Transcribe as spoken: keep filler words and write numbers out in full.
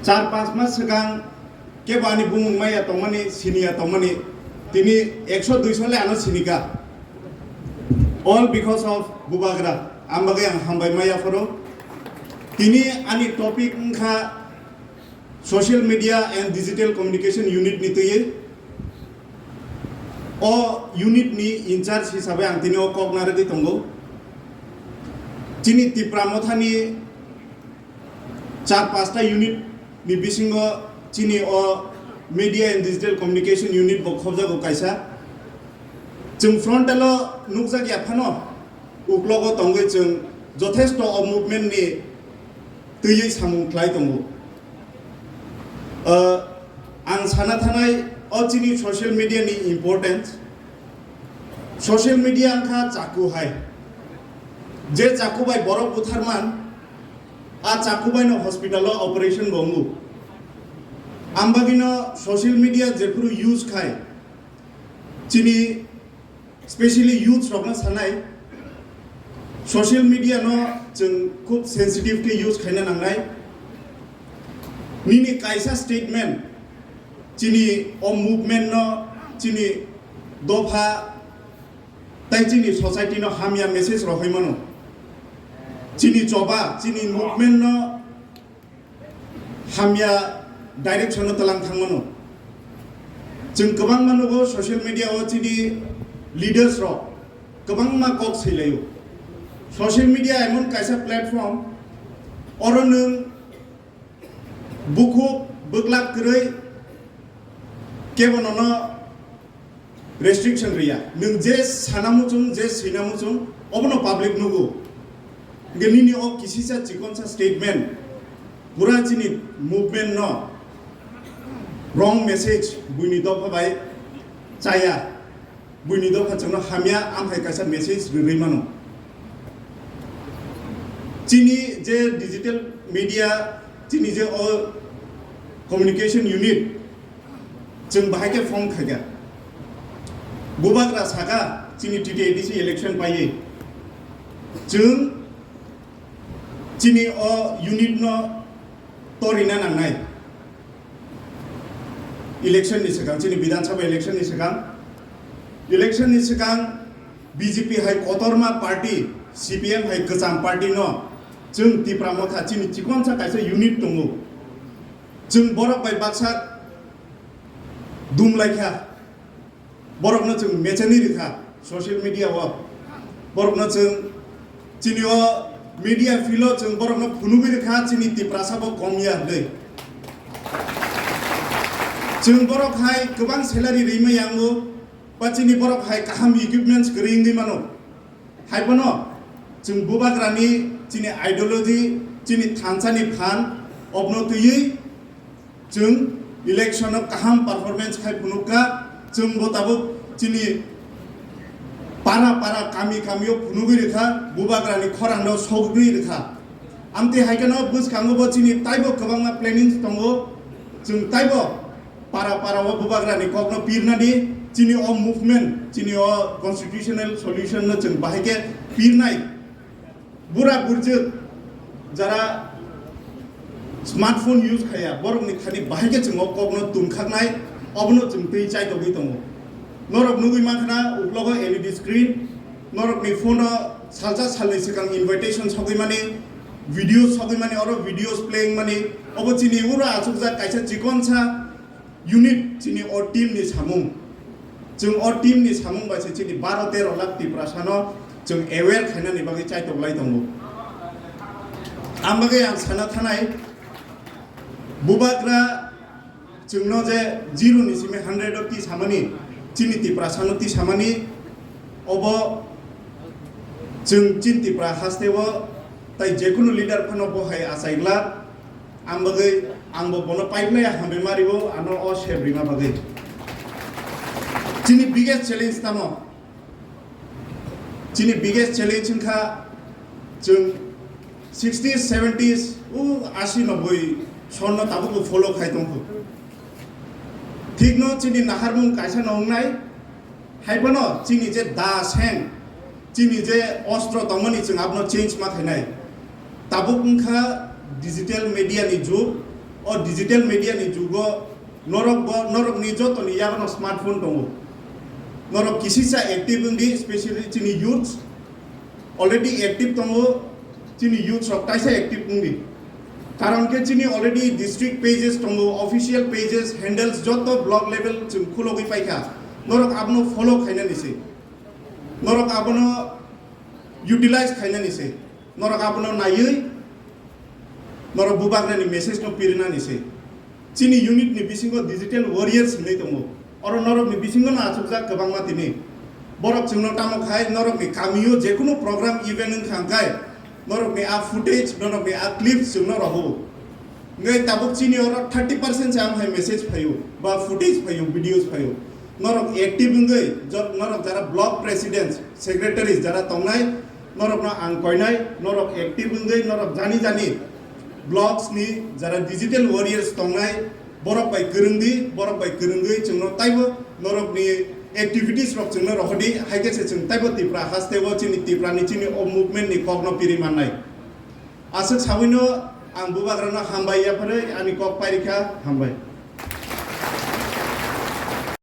Char panch mas swkang kebo ani bumung maya tongmani, siniya tongmani, tini ekso duiso le ano sinika. All because of Bubagra. Ang bagwi ang hambai maya phoro. Tini ani topic wngkha Social Media and Digital Communication Unit ni twiwi. O unit ni in charge hisabe ang tini o kok narwgwi tongo. Chini Tipra Mothani char pasta unit ni bisingo chini o Media and Digital Communication Unit bo khobjago kaisa. Chwng frontal o nukjakya phano, uklogo tongwi chwng jothesto o movement ni twiwi samung khlai tongo. Ah, ang sana thanai o chini social media ni importance. Social media wngkha chaku hai. Je chaku bai borok butharman, a chaku bai no hospital o operation bo wngo. Ang bagwi no social media jephuru use khai, chini specially youths rokno sanai, social media no chwng khub sensitive khe use khaina nangnai. Nini kaisa statement chini o movement no, chini dopha tai chini society no hamya message rohoi mano. Chini choba, chini movement no hamya direction o tlang thangmano. Chwng kwbangma nugo social media o chini leaders rok kwbangma kok swilaio. Social media emon kaisa platform, oro nwng bukhuk bwklak kwrwi kebo nono restriction riya. Nwng je sana muchung, je swina muchung, obono public nugo. Hingke nini o kisisa chikonsa statement pura chini movement no wrong message buini dopha bai chaya, buini dopha chwngno hamya, amhai kaisa message rwrwi mano. Chini je digital media, chini je o communication unit, chwng bahai khe form khaikha. Bubagra saka chini T T A D C election paiwi chwng chini o unit no torina nangnai. Election ni swkang, chini Bidhan Sabha election ni swkang, election ni swkang B J P hai kotorma party, C P M hai kwcham party no chwng Tipra Motha chini chikonsa kaisa unit tongo. Chwng borok bai baksa dum laikha, borokno chwng mechani rikha social media o, borokno chwng chini o media field o chwng borokno phunugwi rikha chini Tiprasa bo kom ya hwnwi. Chwng borok hai kwbang salary rwima yango, ba chini borok hai kaham equipments kwrwi wngwi mano. Hai phano chwng Bubagrani chini ideology, chini thansa ni phan, obno twiwi chwng election o kaham performance khai phunukha, chwng bo tabuk chini para para kami kami o phunugwi rikha, Bubagrani khorang no sogwi rikha. Amtwi hai kheno bwskango bo chini taibo kwbangma plannings tongo, chwng taibo para para o Bubagrani kokno pirnani chini o movement, chini o constitutional solution no chwng bahai khe pirnai. Bura burjwk jara smartphone use khaya, borokni thani bahai khe chwng o kokno tungkhaknai, obono chwng twi chaitogwi tongo. Norok nugwi mankha na uklogo L E D screen, norokni phone o salsa salni swkang invitation sogwi mani, video sogwi mani, oro videos playing mani, obo chini ura achukjak kaisa chikonsa unit chini o team ni samung. Chwng o team ni samung bai se chini baro tero lakh Tiprasa no chwng aware khainani bagwi chaitok lai tongo. Ang bagwi ang sana thanai, Bubagra chwngno je zero ni simi hundred o ti samani, chini Tiprasa no ti samani, obo chwng chini Tipra haste o tai jekunu leader phano bo hai achai glak. Ang bagwi, ang bo bono pipeline hambai ma ribo, ano o sep rima bagwi. Chini biggest challenge tamo? Chini biggest challenge wngkha chwng sixties, seventies, o asi, noboi sonno tabukbo follow khai tongkho. Thikno chini naharmung kaisa no wngnai, hai phano chini je da seng, chini je ostro tongmani chwng abono change ma khainai. Tabuk wngkha digital media ni jug, O digital media ni jugo norok bo, norok ni joto ni yago no smartphone tongo. Norok kisisa active wngdi, especially chini youths already active tongo, chini youths rok taisa active wngdi. Karon ke chini already district pages tongo, official pages, handles joto block level chwng khulogwi paikha. Norok abono follow khainani se, norok abono utilize khainani se, norok abono naiwi norok bubagrani message no pirinani se. Chini unit ni bisingo digital warriors hinwi tongo. Oro norok ni bisingo no achukjak kwbangma tini. Borok chwngno tamo khai norok ni kamio jekunu program event wngkha hwnkhe norok ni a footage, norok ni a clips chwngno rohor. Hwnkhe tabuk chini oro thirty percent se ang hai message phaio, ba footage phaio, videos phaio. Norok active wngwi jor-, norok jara block presidents, secretaries jara tongnai, norokno ang koinai, norok active wngwi, norok jani jani blocks ni jara digital warriors tongnai, borok bai kwrwngdi, borok bai kwrwngwi chwngno taibo norokni activities rok chwngno rohordi, hai khe se chwng taibo Tipra haste o chini Tipra ni chini o movement ni kokno piri mannai. Aswk sawino ang bubagrano hambai yapharwi ani kok pairikha, hambai.